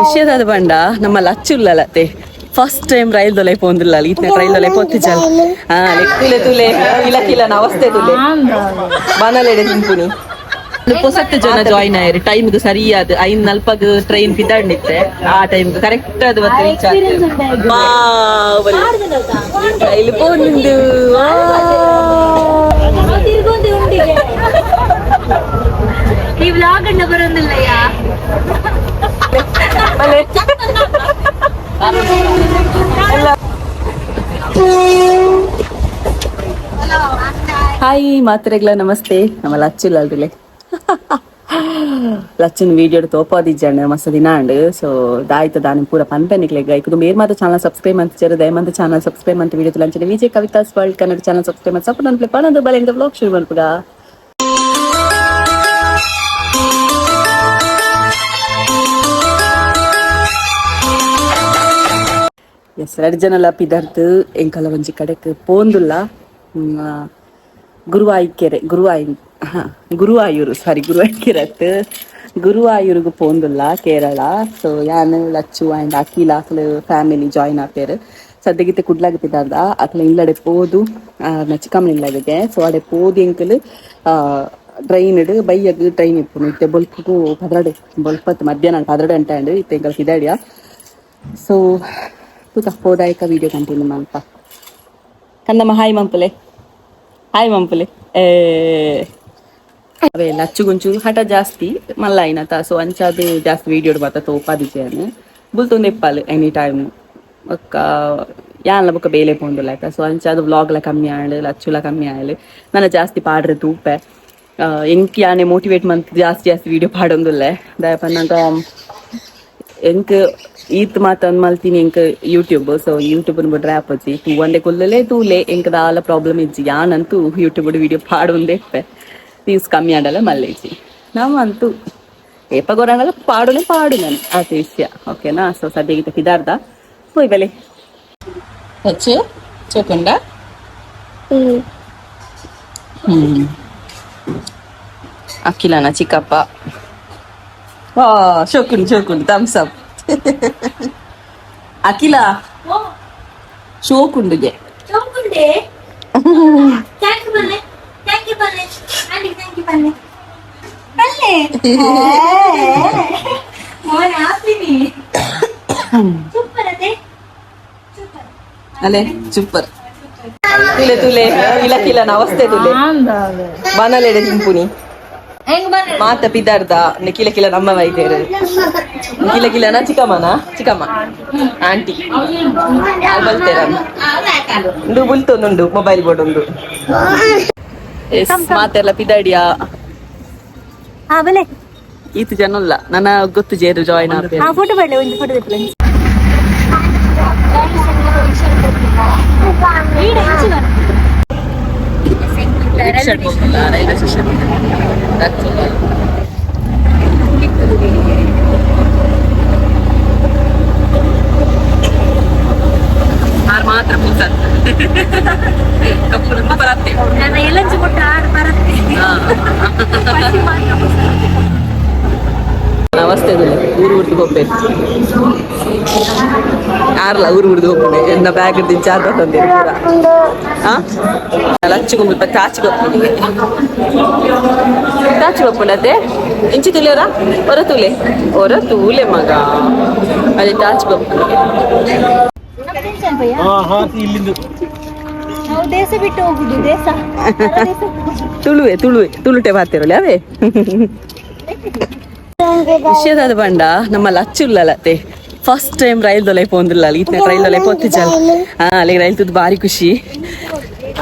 ವಿಷಯದ ಬಂಡ ನಮ್ಮ ಲಚ್ಚುಲ್ಲಲತ್ತೆ ಫಸ್ಟ್ ಟೈಮ್ ರೈಲ್ ದೊಲೆ ಪೋಂದಿಲ್ಲ ಈತನ ರೈಲ್ ದೊಲೆ ಪೊತ್ತಿಚಲ್. ಹಾ, ತುಲೆ ತುಲೆ ಇಲಕಿಲ್ಲ ಅವಸ್ಥೆ ತುಲೆ ಬಾನಲೆಡೆ ತಿನ್ಪುನಿ. ಪೊಸತ್ತು ಜನ ಜಾಯಿನ್ ಆಯ್ರಿ. ಟೈಮ್ಗೆ ಸರಿಯಾದ 5:40 ಟ್ರೈನ್ ಪಿದಾಡ್ನಿತ್ತೆ. ಆ ಟೈಮ್ ಕರೆಕ್ಟ್ ಅದು ಮತ್ತೆ ರೀಚ್ ರೈಲ್ ಪೋಂದು. ಈ ವ್ಲಾಗ್ ಅಣ್ಣ ಬರೋದಿಲ್ಲಯ್ಯ. ಹಾಯ್ ಮಾತ್ರೆಗಳ, ನಮಸ್ತೆ. ನಮ್ಮ ಲಚ್ಚುಲ್ಲ ಅಲ್ರಿಲೆ ಲಚ್ಚನ್ ವಿಡಿಯೋ ತೋಪಾದಿಜ್ಜಾಂಡ್ ಮಸ್ತ್ ದಿನ ಅಂಡ್. ಸೊ ದಾಯ್ತ ದಾನಿ ಪೂರ ಪನ್ಪೆನಿಕ್ಲೆಗ್ ಐಕುದು ಮೇರ್ ಮಾತ ಚಾನಲ್ ಸಬ್ಸ್ಕ್ರೈಬ್ ಅಂತ ಸೇರು ದಯಮಂತ ಚಾನಲ್ ಸಬ್ಸ್ಕ್ರೈಬ್ ಅಂತ ವಿಡಿಯೋ ತುಲಂಚನೆ Vijay Kavitha's world Kannada channel subscribe ಅಂತ ಸಪೋರ್ಟ್ ಅನ್ಪ್ಲೆ ಪಣದು ಬಲೆಂದ ವ್ಲಾಗ್ ಶುರು ಮಲ್ಪುಗ. ಎಸ್, ರಡ್ಡ್ ಜನಲ ಪಿದರ್ದು ಎಂಕಲ ಒಂಜಿ ಕಡೆಕ್ ಪೋಂದುಲ್ಲ. ಗುರುವಾಯಿಕೆರೆ, ಗುರುವಾಯಿ, ಹಾ, ಗುರುವಾಯೂರು, ಸಾರಿ, ಗುರುವಾಯಿಕೆರೆ ಅತ್ತ್, ಗುರುವಾಯೂರುಗು ಪೋಂದುಲ್ಲ, ಕೇರಳ. ಸೊ ಯಾನ್, ಲಚ್ಚು ಆ್ಯಂಡ್ ಅಖಿಲ ಅಕ್ಲು ಫ್ಯಾಮಿಲಿ ಜಾಯಿನ್ ಆಪೇರು. ಸದ್ಯಗಿತ್ತೆ ಕುಡ್ಲಾಗ ಪಿದಾರ್ದ. ಅಕ್ಲ ಇಲ್ಲಡೆ ಪೋದು, ಚಿಕ್ಕಮ್ಮನ ಇಲ್ಲಗೆ. ಸೊ ಅಡೆ ಪೋದು ಎಂಕಲು ಟ್ರೈನ್ ಇಡು ಬೈಯಗ್ ಟ್ರೈನ್ ಇಪ್ಪುನು. ಇತ್ತೆ ಬೊಲ್ಪುಗು 12, ಬೊಲ್ಪತ್ತು ಮಧ್ಯಾಹ್ನ 12 ಗಂಟೆ ಅಂಡ್. ಇತ್ತೆ ಎಂಕಲ್ ಪಿದಾಡಿಯ. ಸೊ ತೂಕ ಪೋದಾಯಕ ವಿಡಿಯೋ ಕಂಟಿನ್ಯೂ ಮಲ್ಪ. ಕಂದಮ್ಮ, ಹಾಯ್ ಮಂಪುಲೆ, ಹಾಯ್ ಮಂಪುಲೆ. ಏ ಅವೇ ಲಚ್ಚುಗುಂಚು ಹಠ ಜಾಸ್ತಿ ಮಲ್ಲ ಐನತ. ಸೊ ಅಂಚಾದ್ ಜಾಸ್ತಿ ವಿಡಿಯೋ ಮಾತ ತೋಪಾದಿಜೆನ್. ಬುಲ್ತೊಂದು ಇಪ್ಪಾಲ್ ಎನಿ ಟೈಮ್. ಬೊಕ್ಕ ಯಾನ್ಲ ಬೊಕ್ಕ ಬೇಲೆ ಪೋಂದುಲ್ಲ ಆಯ್ತಾ. ಸೊ ಅಂಚಾದ್ ವ್ಲಾಗ್ಲ ಕಮ್ಮಿ ಆಂಡ್, ಲಚ್ಚುಲ ಕಮ್ಮಿ ಆಯಲ್. ನನ್ನ ಜಾಸ್ತಿ ಪಾಡ್ರೆ ತೂಪೆ. ಎಂಕ್ ಯಾನೆ ಮೋಟಿವೇಟ್ ಮಂತ್ ಜಾಸ್ತಿ ಜಾಸ್ತಿ ವಿಡಿಯೋ ಪಾಡೊಂದುಲ್ಲೆ. ದಾಯೆ ಪನ್ನಗ ಎಂಕ್ ಈತ್ ಮಾತ ಮಲ್ತೀನಿ ಎಂಕ್ YouTube. So YouTube ಬಿಡ್ರೆ ಆಪುಜಿ. ತೂವಂದೆ ಕುಲ್ಲಲೆ ತೂಲೆ, ಎಂಕ್ ದಾಲ ಪ್ರಾಬ್ಲಮ್ ಇಜ್ಜಿ. ಯಾನಂತೂ ಯೂಟ್ಯೂಬ್ ವಿಡಿಯೋ ಪಾಡೊಂದೇ ಇಪ್ಪೆ. ವ್ಯೂಸ್ ಕಮ್ಮಿ ಆಂಡಲ ಮಲ್ಲೇಜಿ. ನಮ್ಮಂತೂ ಏಪ ಗೊರಂಗಲ ಪಾಡುನೆ ಪಾಡು ನಾನು ಆತ ವಿಷಯ. ಓಕೆನಾ? ಸೊ ಸದ್ಯಗಿತ ಪಿದಾರ್ದ ಪೋಯ್ ಬಲೆ. ಲಚ್ಚು ಚೋಕೊಂಡ. ಅಖಿಲನ ಚಿಕ್ಕಪ್ಪ. ವಾ, ಶೋಕುಂಡು ಶೋಕುಂಡು, ಥಮ್ಸ್ ಅಪ್. ಅಖಿಲ, ಶೋಕುಂಡುಗೆ. ಚೌಕುಂಡೆ, thank you ಬಲ್ಲೆ, thank you ಬಲ್ಲೆ, aunty thank you ಬಲ್ಲೆ ಬಲ್ಲೆ. ಮೋನ ಆಪಿನಿ ಸೂಪರ್ ಅದೇ ಸೂಪರ್. ಅಲೆ ಸೂಪರ್. ತುಲೆ ತುಲೆ ಇಲಕಿಲ್ಲ ಅವಸ್ಥೆ ತುಲೆ ಬಾನಲೆಡೆ ತಿನ್ಪುನಿ. ಹೆಂಗ್ ಬಂದ? ಮಾತ ಪಿದಾರ್ದ. ಕಿಲ ಕಿಲ ನಮ್ಮ ವೈದ್ಯರು ಕಿಲ ಕಿಲನ ಚಿಕ್ಕಮ್ಮನ ಚಿಕ್ಕಮ್ಮ ಆಂಟಿ ಬಲ್ತೇರ. ಉಂಡು ಬುಲ್ತೊಂದುಂಡು ಮೊಬೈಲ್ ಬೋರ್ಡ್ ಉಂಡು. ಮಾತೆಲ್ಲ ಪಿದಾಡಿಯಾ. ಹಾ ಬಲೆ. ಈತ ಜನ ಅಲ್ಲ, ನನ್ನ ಗೊತ್ತು ಜೇರು ಜಾಯಿನ್ ಆಪೇರು. ಆ ಫೋಟೋ ಬರಲೆ, ಒಂದು ಫೋಟೋ ತೆಪ್ಪಲೆ. Railway station. ಆರ್ ಮಾತ್ರ ಪುಲ್ಸತ್ ಕಪ್ಪು ತುಂಬ ಬರತ್ತೆ. ನನ್ನ ಎಲ್ಲಂಚು ಕೊಟ್ಟ ಆಡ್ ಬರತ್ತೆ. ನಮಸ್ತೆ. ಊರು ಊರ್ದು ಹೋಗ್ಬೇಕು ಆರ್ಲ ಊರು ಊರ್ದು ಹೋಗ್ಬೇಕು. ಎನ್ನ ಬ್ಯಾಗ್ ಚಾರ್ ಬರ್ತಂದೇರು ಪೂರ. ಹಾ, ಲಚ್ಚು ಗುಂಪು ಚಾಚು ಗೊಪ್ಪುನಿಗೆ ಚಾಚು ಗೊಪ್ಪುಂಡತೆ. ಇಂಚಿ ತುಲಿಯವರ ಹೊರ ತೂಲೆ, ಹೊರ ತೂಲೆ ಮಗ. ಅದೇ ಚಾಚು ಗೊಪ್ಪುನಿಗೆ. ನಾವು ದೇಶ ಬಿಟ್ಟು ಹೋಗುದು, ದೇಶ. ತುಳುವೆ ತುಳುವೆ ತುಳುಟೆ ಬಾತಿರಲ್ಲ ಅವೇ. ವಿಷಯದ ಬಂಡ ನಮ್ಮ ಲಚ್ಚುಲ್ಲಲತ್ತೆ ಫಸ್ಟ್ ಟೈಮ್ ರೈಲ್ ದೊಲೆ ಪೋಂದಿಲ್ಲ. ಈತನ ರೈಲ್ ದೊಲೆ ಪೊತ್ತಿಚಲ್. ಹಾ, ಅಲ್ಲಿಗೆ ರೈಲ್ ತುದ್ದು ಬಾರಿ ಖುಷಿ.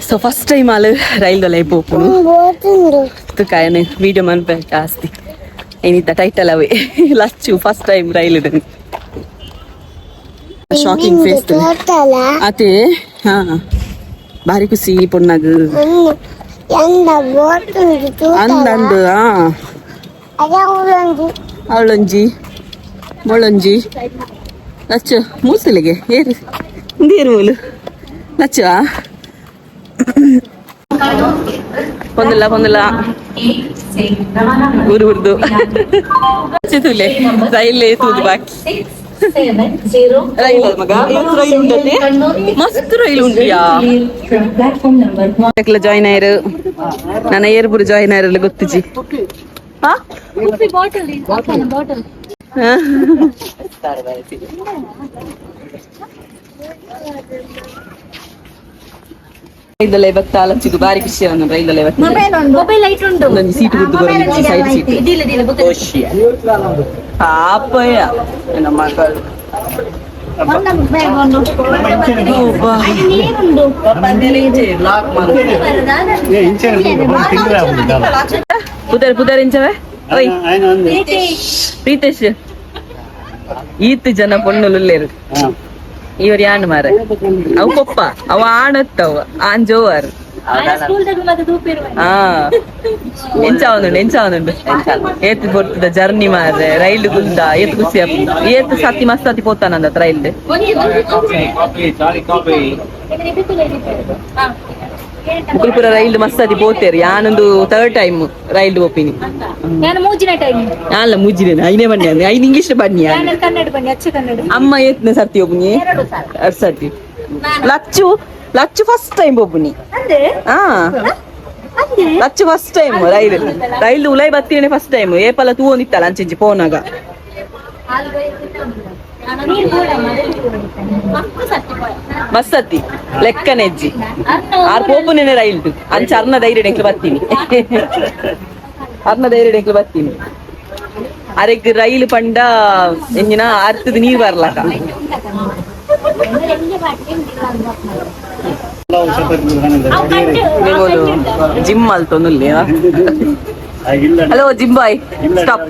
So first time ಅಲ್ಲಿ ರೈಲ್ ದೊಲೆ ಪೋಪುನು. ತುಕಾಯನ ವಿಡಿಯೋ ಮನ್ಪೆ ಜಾಸ್ತಿ ಏನಿದ್ದ ಟೈಟಲ್ ಅವೇ, ಲಚ್ಚು ಫಸ್ಟ್ ಟೈಮ್ ರೈಲ್ ಇದೆ, ಶಾಕಿಂಗ್ ಫೇಸ್ ಅತೆ. ಹಾ, ಬಾರಿ ಖುಷಿ ಪೊಣ್ಣಗ್. ಅಂದ ಅಂದು. ಹಾ, ಅವಳೊಂಜಿ ಮೊಳೊಂಜಿ ಲಚ್ಚು ಮೂಸಲಿಗೆ ಏರು ಇಂದೇರು ಮೂಲು ಲಚ್ಚು. ಪೊಂದಿಲ್ಲ ಪೊಂದಿಲ್ಲ. ಊರು ಉರ್ದು ತುಲೆ ರೈಲ್ ತೂದು ಬಾಕಿ. ರೈಲ್ ಮಗ, ಇವತ್ತು ರೈಲ್ ಉಂಟತೆ, ಮಸ್ತ್ ರೈಲ್ ಉಂಟಿಯಾ. ಜಾಯ್ನ್ ಆಯ್ರು, ನನ್ನ ಏರ್ಪುರು ಜಾಯ್ನ್ ಆಯ್ರಲ್ಲ ಗೊತ್ತಿಜಿ. ಹಾ. Bottle bottle. ರೈಲಲ್ಲೇ ಬತ್ತ ಲಚ್ಚಿಗೆ ಬಾರಿ ಖುಷಿ ಅವನು ರೈಲಲ್ಲೇ ಬತ್ತ. ಮೊಬೈಲ್ ಲೈಟ್ ಉಂಟು. ಒಂದೊಂದು ಸೀಟ್ ಗುದ್ದು ಬರೋದು, ಸೈಡ್ ಸೀಟ್. ಇದಿಲ್ಲ ಇದಿಲ್ಲ. ಪಾಪಯ್ಯ ನನ್ನ ಮಗಳು. ನೀರುಂಡು. ಪುದರ್ ಪುದರ್ ಎಂಚವೆ ಓಯ್? ಪ್ರೀತೇಶ್. ಈತ್ ಜನ ಪೊಣ್ಣುಲುಲ್ಲೇರು. ಇವರು ಯಾನ್ ಮಾರ, ಅವು ಪೊಪ್ಪ ಅವ ಆಣತ್ತವ ಆಂಜೋವಾರ್. ಸ್ಕೂಲ್ ಮತ್ತೆ ದೂಪಿರುವ. ಆ ಎಂಚ ಅವನುಂಡು, ಎಂಚ ಅವನುಂಡು. ಏತ್ ಬರ್ತದ ಜರ್ನಿ ಮಾರ್ರೆ, ರೈಲ್ ಗುಂದ ಏತ್ ಖುಷಿ ಆಪುಂಡು. ಏತ್ ಸತಿ ಮಸ್ತ್ ಸತಿ ಪೋತಾನಂದ ರೈಲ್. ಮುಕುಲ್ಪುರ ರೈಲ್ ಮಸ್ತ್ ಸತಿ ಪೋತೇರು. ಯಾನೊಂದು ಥರ್ಡ್ ಟೈಮ್ ರೈಲ್ ಪೋಪಿನಿ. ನಾನು ಮೂಜಿನ ಟೈಮ್. ಯಾನ್ಲ ಮುಜ್ಜಿನೇನು, ಐನೇ ಬನ್ನಿ ಅಂದ್ರೆ ಐನ್ ಇಂಗ್ಲಿಷ್ ಬನ್ನಿ. ನಾನು ಕನ್ನಡ ಬನ್ನಿ, ಅಚ್ಚ ಕನ್ನಡ. ಅಮ್ಮ ಏತ್ನ ಸರ್ತಿ ಒಬ್ಬನಿ? ಎರಡು ಸರ್ತಿ. ಲಚ್ಚು, ಲಚ್ಚು ಫಸ್ಟ್ ಟೈಮ್ ಒಬ್ಬನಿ. ಅಂದೆ. ಆ. ಅಂದೆ. Lachu first time rail. Rail ಉಲೈ ಬತ್ತೀನೆ ಫಸ್ಟ್ ಟೈಮ್. ಏಪಲ ತೂವೊಂದಿತ್ತಲ್ಲ ಅಂಚಿಂಚಿ ಪೋನಾಗ. ನೀರು ಬೋಡಮ್ಮ. ಮಸ್ತ್ ಲೆಕ್ಕನೆಜ್ಜಿ. ಆರ್ ಪೋಪುನೇನೆ ರೈಲ್ ಅಂಚ. ಅರ್ನ ಧೈರ್ಯ ಡೆಂಕ್ಲು ಬತ್ತೀನಿ, ಅರ್ನ ಧೈರ್ಯ ಡೆಂಕ್ಲು ಬತ್ತೀನಿ. ಅರೆಗ್ ರೈಲು ಪಂಡ ಎಂಜಿನ ಅರ್ತದ ನೀರ್ ಬರ್ಲಕ. ಜಿಮ್ ಅಲ್ತೊಂದುಲ್ಲೆ. Hello gym boy, stop.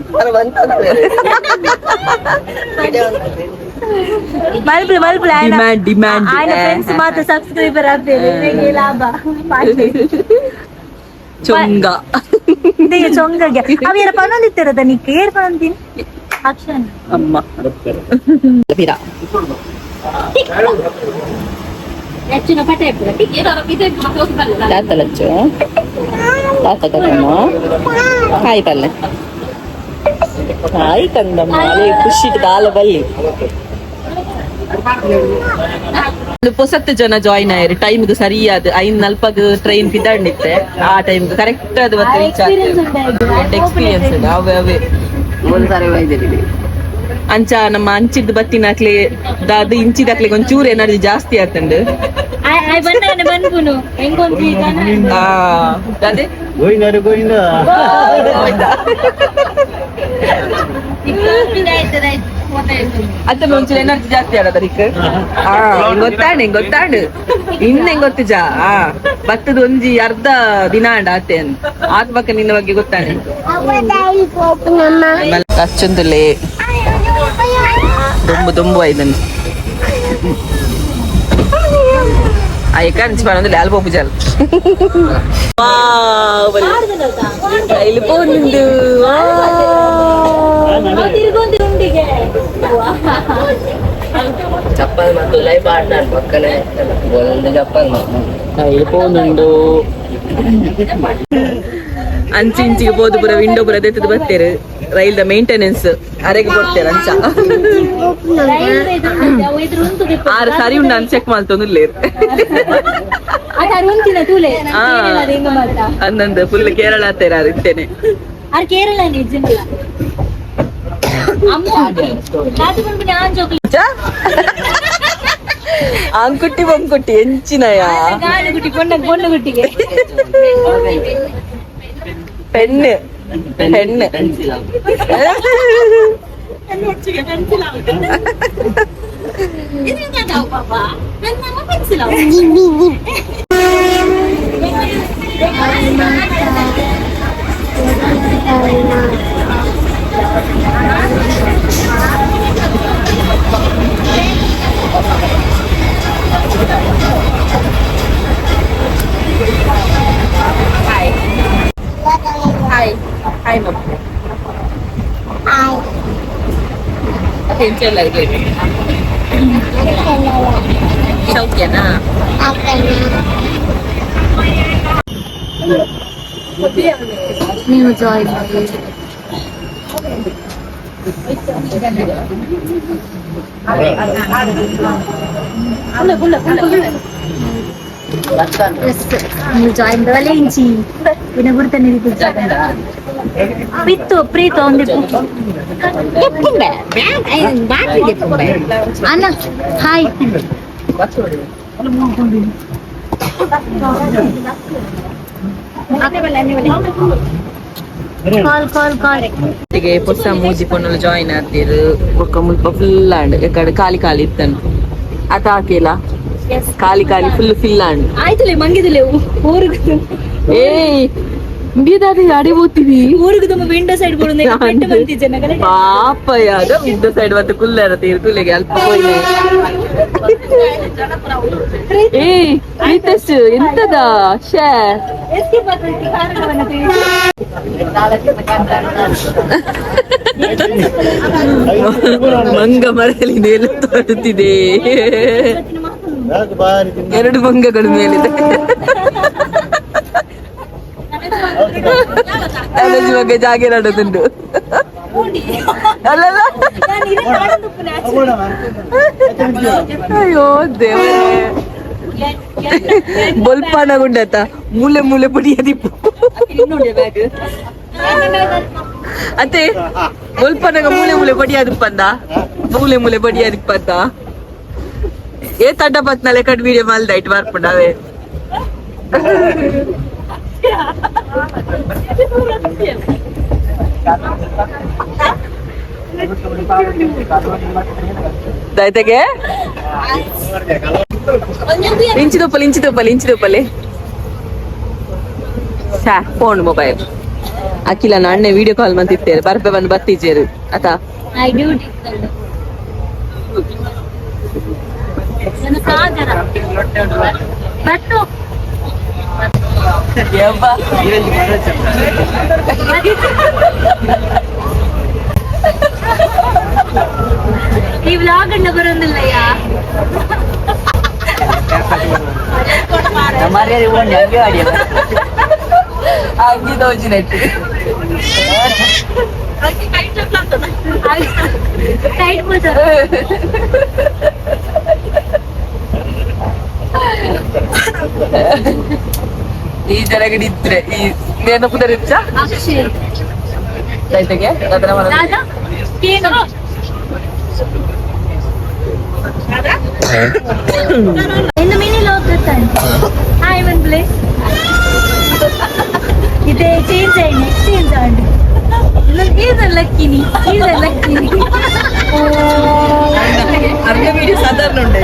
ಮಲ್ಪಲೆ ಮಲ್ಪಲೆ. Demand demand. ఆయన ಫ್ರೆಂಡ್ಸ್ ಮಾತ್ರ ಸಬ್ಸ್ಕ್ರೈಬರ್ ಆಗ್ತೇವೆ, ಲಾಭ. ಚೊಂಗ. ಚೊಂಗಗೆ ಅವ ಏರ ಪನೊಂದಿತ್ತಿರದ ನಿಕ್ ಏರ್ ಪನೊಂದಿನಿ ಅಕ್ಷನ್. ಅಮ್ಮ ಬಿರಾ. ಹೆಚ್ಚಿನ ಪಟ. ತಾತ ಲಚ್ಚು, ತಾತ ಕದಮ್ಮ, ಕಾಯಿ ಪಲ್ಲೆ ಕಾಯಿ ಕಂದಮ್ಮ. ಅದೇ ಖುಷಿ ದಾಲ ಬಲ್ಲಿ. ಪೊಸತ್ತು ಜನ ಜಾಯಿನ್ ಆಯ್ರು. ಟೈಮ್ಗೆ ಸರಿಯಾದ 5:40 ಟ್ರೈನ್ ಪಿದಾಡ್ನಿತ್ತೆ. ಆ ಟೈಮ್ ಕರೆಕ್ಟ್ ಅದು ಮತ್ತೆ ರೀಚ್. ಎಕ್ಸ್ಪೀರಿಯನ್ಸ್ ಉಂಟು, ಅವೇ ಅವೇ. ಅಂಚ ನಮ್ಮ ಅಂಚಿದ್ದು ಬತ್ತಿನಾಕ್ಲೆ ದಾದ ಇಂಚಿದಾಕ್ಲೆ ಒಂಚೂರು ಎನರ್ಜಿ ಜಾಸ್ತಿ ಆತಂಡು. ಬಂದ ಬನ್ಪುನು ಹೆಂಗೊಂದು. ಆ ಅದೇ. ಗೋವಿಂದ ಗೋವಿಂದ. ಅತ್ತ ಒಂಚೂರು ಎನರ್ಜಿ ಜಾಸ್ತಿ ಆಡದ ರೀಕ್. ಆ ಗೊತ್ತಾಂಡ್ ಗೊತ್ತಾಂಡ್ ಇನ್ನ ಗೊತ್ತಿಜಾ. ಆ ಬತ್ತದ ಒಂಜಿ ಅರ್ಧ ದಿನ ಅಂಡ ಆತೆ ಆತ್ ಬಕ್ಕ ನಿನ್ನ ಬಗ್ಗೆ ಗೊತ್ತಾಂಡ್. ಅಚ್ಚೊಂದುಲೆ ದೊಂಬು ದೊಂಬು ಐದನ್ ಆ ಎಕ್ಕ ಪನೊಂದುಲೆ ಅಲ್ಪ ಪೂಜಾಲ್ ರೈಲು ಪೋನುಂಡು. ತಿರ್ಗೊಂದು ಉಂಡಿಗೆ. ಚಪ್ಪಲ್ ಮತ್ತು ಲೈಫ್ ಪಾರ್ಟ್ನರ್ ಪಕ್ಕನೆ ಒಂದು ಚಪ್ಪಲ್. ರೈಲು ಪೋನುಂಡು. ಅಂಚಿ ಇಂಚಿಗೆ ಪೋದು ಪೂರ ವಿಂಡೋ ಪೂರ ದೆತ್ತದು ಬತ್ತೇರು. ರೈಲ್ದ ಮೇಂಟೆನೆನ್ಸ್ ಅರೆಗೆ ಕೊಡ್ತೇರೆ ಅಂಚ. ಆರು ಸರಿ ಉಂಡು ಅಂತ ಚೆಕ್ ಮಾಡ್ತೊಂದುಲ್ಲೇರು. ಅಂದಂದು ಫುಲ್ ಕೇರಳ ತೇರ ಇತ್ತೇನೆ. ಕೇರಳ. ಅಂಕುಟ್ಟಿ ಬೊಂಕುಟ್ಟಿ ಎಂಚಿನಯ. ಪೊಣ್ಣು ಗುಟ್ಟಿಗೆ. പെണ്ണ് പെണ്ണ്. ಹಾಯ್ ಹಾಯ್ ಮಕ್ಕಳು. ಎಂಚೆಲ್ಲ ಇದೆ? ಸೌಖ್ಯನಾ? New join. New join వలేంచి వినగుర్తని పిత్తు ప్రీత ఉంది. అన్న hi. Call call call. ಹೊಸ ಮೂಜಿ ಪೊಣ್ಣುಲು ಜಾಯಿನ್ ಆತೀರು. ಬೊಕ್ಕ ಮುಲ್ಪ ಫುಲ್ ಆಂಡ್. ಎಕಡೆ ಖಾಲಿ ಖಾಲಿ ಇತ್ತನು ಅತ ಹಾಕಿಲ್ಲ, ಖಾಲಿ ಖಾಲಿ full fill and. ಆಯ್ತಲೇ ಮಂಗಿದಿಲ್ಲ ಊರಿಗೆ. ಏಯ್, ಇಂಡಿಯಾದ ಅಡೆ ಹೋಗ್ತೀವಿ. ಊರಿಗೆ ತುಂಬ ವಿಂಡೋ ಸೈಡ್ ಬಂದಿದ್ದೆ. ಪಾಪ, ಯಾದ ವಿಂಡೋ ಸೈಡ್ ಮತ್ತೆ ಕುಲ್ಲಾರ ತೀರು ಕುಲ್ಲೆಗೆ ಅಲ್ಪ ಹೋಯ್ನೆ. ಏಯ್ ಪ್ರೀತಸ್, ಎಂತದ ಶೇ? ಮಂಗ ಮರದಲ್ಲಿ ನೇಲು ತೋರುತ್ತಿದೆ. ಎರಡು ಮಂಗಗಳು ಮೇಲಿದೆ. ಮಗ ಜಾಗೆ ನಡೋದುಂಟು ಅಲ್ಲಲ್ಲ. ಅಯ್ಯೋ ದೇವರೇ, ಬೊಲ್ಪಾನ ಗುಂಡತ ಮೂಲೆ ಮೂಲೆ ಪುಡಿಯದಿಪ್ಪು ಅತ್ತೆ. ಬೊಲ್ಪನಗ ಮೂಲೆ ಮೂಲೆ ಪಡಿಯಾದಿಪ್ಪಂದ, ಮೂಲೆ ಮೂಲೆ ಪಡಿಯಾದಿಪ್ಪಂದ. ಏ ತಡ್ಡ ಪತ್ನಲೆ ಕಡ್ ವೀಡಿಯೋ ಮಲ್ದ it ಬರ್ಪುಂಡವೇ. ದಯತೆಗೆ ಇಂಚಿ ದೊಪ್ಪಲಿ, ಇಂಚಿ ದೊಪ್ಪಲಿ, ಇಂಚಿ ದೊಪ್ಪಲಿ. ಶಾ ಫೋನ್ ಮೊಬೈಲ್ ಅಖಿಲ ಅಣ್ಣೆ ವಿಡಿಯೋ ಕಾಲ್ ಮಂತಿತ್ತೇರು. ಬರ್ಪೆ ಬಂದು ಬತ್ತಿಜೇರು ಅತ. I duty ಬತ್ತು. ಯವ್ವ. ಈ ವ್ಲಾಗ್ ಅಣ್ಣ ಬರೋದಿಲ್ಲಯ್ಯ. ಅಂಗಿ ದೋಜಿನೆಟ್ಟು. ಟೈಟ್ ಬರ್ತಾರೆ. ಈ ಜನಗಡಿ ಇದ್ರೆ ಈ ನೇನ ಪುದರಿಚ್ಚ. ಅಕ್ಷಯ್. ದಯತೆಗೆ ಅದರ ಮನ. ದಾದಾ ಕೇನು. ಇನ್ನು ಮಿನಿ ಲಾಗ್ ಬರ್ತಾನೆ. ಹಾಯ್ ಮನ್ಪ್ಲೆ ಇದೆ. ಚೇಂಜ್ ಆಯ್ನಿ, ಚೇಂಜ್ ಆಂಡ್ ಈಸ ಲಕ್ಕಿನಿ, ಈಸ ಲಕ್ಕಿನಿ. ಅರ್ಧ ವಿಡಿಯೋ ಸಾಧಾರಣ ಉಂಟು.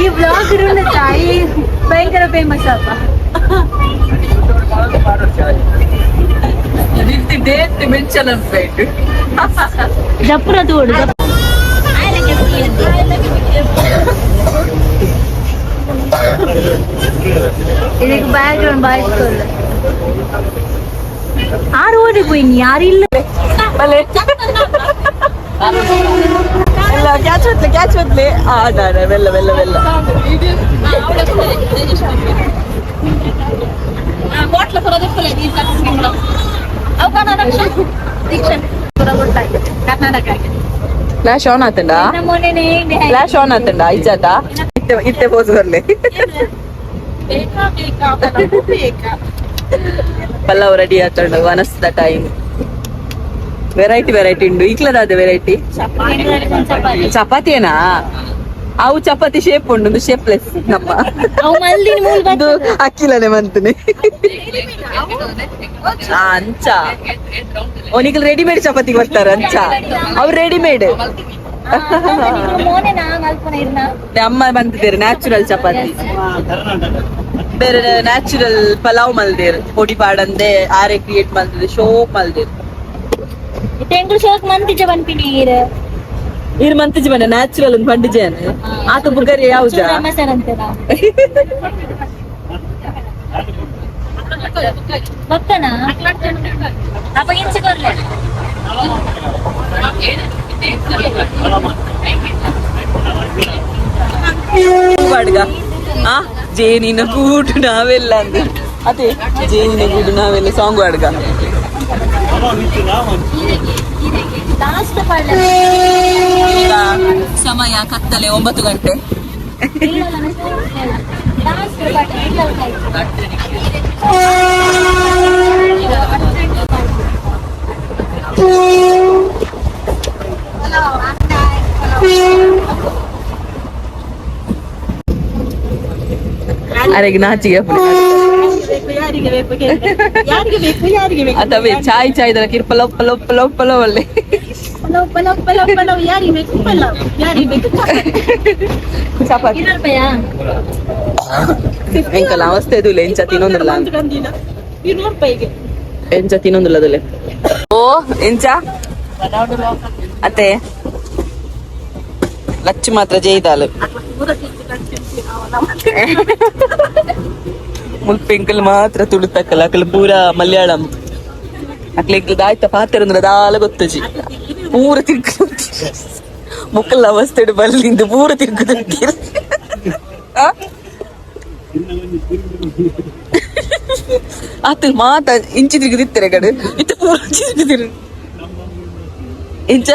ಈ ಬ್ಲಾಗ್ ತಾಯಿ ಭಯಂಕರ ಫೇಮಸ್ ಅಪ್ಪ. Date mention onsite. ಜಪ್ಪುರ ತೋಡು. ಇದಕ್ಕೆ ಬ್ಯಾಕ್ ಗ್ರೌಂಡ್ ಬಾಯಿಸ್ಕೊಳ್ಳ. ಆರು ಓಡಿ ಹೋಯ್ನಿ, ಯಾರು ಇಲ್ಲ. ಬಲೆ ಎಲ್ಲ ಕ್ಯಾಚ್ ಹೊತ್ಲೆ, ಕ್ಯಾಚ್ ಹೊತ್ಲೆ. ಆ ದಾದ ಮೆಲ್ಲ ಮೆಲ್ಲ ಮೆಲ್ಲ. ಫ್ಲಾಶ್ ಆನ್ ಆತಂಡ? ಫ್ಲಾಶ್ ಆನ್ ಆತಂಡ ಇಜ್ಜಾತ? ಇತ್ತೆ ಇತ್ತೆ ಪೋಸ್ ಬರ್ಲೆ. ಪಲಾವ್ ರೆಡಿ ಆತಂಡ. ವನಸ್ದ time. Variety variety ಉಂಡು. ಇಕ್ಲದಾದ ವೆರೈಟಿ ಚಪಾತಿಯೇನಾ? ಅವು ಚಪಾತಿ ಶೇಪ್ ಉಂಡು, ಒಂದು ಶೇಪ್ಲೆಸ್ ನಮ್ಮ. ಅವು ಮಲ್ದಿನ ಮೂಲ. ಇದು ಅಕ್ಕಿಲನೆ ಮಂತನೆ. ಅಂಚ ಓನಿಗಲ್ ರೆಡಿಮೇಡ್ ಚಪಾತಿ ಬರ್ತಾರೆ ಅಂಚ. ಅವ್ರು ರೆಡಿಮೇಡ್. ಮೋನೆ ನಾ ಮಲ್ಪನ ಇರ್ನ. ಅಮ್ಮ ಬಂತಿದ್ದಾರೆ ನ್ಯಾಚುರಲ್ ಚಪಾತಿ ಬೇರೆ. ನ್ಯಾಚುರಲ್ ಪಲಾವ್ ಮಲ್ದೇರು. ಪೊಡಿ ಪಾಡಂದೆ ಆರೆ ಕ್ರಿಯೇಟ್ ಮಲ್ದಿದೆ, ಶೋಕ್ ಮಲ್ದೇರು. ತೆಂಗುಳು ಶೋಕ್ ಮಂತಿಜ ಪನ್ಪಿನಿ ಈರ್. ಇರ್ ಮಂತಿಜಿ ಬಂದ ನ್ಯಾಚುರಲ್ ಒಂದು ಪಂಡಿಜೇನ್ ಆತ ಬುಗರಿ ಯಾವ್ದ? ಮಸರ್ ಅಂತದ ಬಕ್ಕನ ಅಪ್ಪ ಇಂಚ ಕೊರ್ಲೆ. ಪಾಡ್ಗ ಆ ಜೇನಿನ ಕೂಟು ನಾವೆಲ್ಲ ಅಂದು. ಅದೇ ಜೇನಿನ ಗೂಡು ನಾವೆಲ್ಲ ಸಾಂಗ್ ಅಡ್ಗ. ಲಾಸ್ಟ್ ಪಾಡ್ಲೆ. ಈಗ ಸಮಯ ಕತ್ತಲೆ 9 ಗಂಟೆ. ಲಾಸ್ಟ್ ಪಾಡ್ಲೆ. ಅರೆಗೆ ನಾಚಿಗೆ. ಯಾರಿಗೆ ಬೇಕು? ಯಾರಿಗೆ ಬೇಕು? ಯಾರಿಗೆ ಬೇಕು? ಅಥವಾ ಚಾಯ್ ಚಾಯ್ ದರ ಕಿರ್ ಪಲವ್ ಪಲವ್ ಪಲವ್ ಪಲವ್ ಅಲ್ಲೇ. ಪಲಾವ್ ಪಲಾವ್ ಪಲಾವ್ ಪಲಾವ್. ಯಾರಿಗೆ ಬೇಕು ಪಲಾವ್? ಯಾರಿಗೆ ಬೇಕು? ಚಪಾತಿ. 20 ರೂಪಾಯಾ? ಎಂಕಲ್ಲ ಅವಸ್ಥೆ ಇದುಲೆ ಎಂಚ ತಿನ್ನೊಂದಿಲ್ಲ. 200 ರೂಪಾಯಿಗೆ. ಎಂಚ ತಿನ್ನೊಂದಿಲ್ಲ ಅದುಲೆ. ಓ, ಎಂಚ ಅತ್ತೆ ಲಚ್ಚು ಮಾತ್ರ ಜೈದಾಲು. ಮುಲ್ಪೆಂಕಲ್ ಮಾತ್ರ ತುಳುತಕ್ಕಲ್ಲ, ಅಕಲ್ ಪೂರ ಮಲಯಾಳಂ. ಅಕ್ಲೆ ಎಂಕಲ್ ದಾಯ್ತ ಪಾತ್ರ ಅಂದ್ರೆ ದಾಲ ಗೊತ್ತಜಿ. ಪೂರ ತಿರ್ಗು ಮುಕ್ಕಲ್ ಅವಸ್ಥೆ ಬಲ್ಲಿಂದು ಪೂರ ತಿರ್ಗುದಂತೀರ. ಆತ ಮಾತ ಇಂಚಿ ತಿರುಗುದಿತ್ತಾರೆ ಕಡೆ ಇತ್ತ ಪೂರ ಇಂಚಿ ತಿರುಗುದಿರು ಇಂಚ.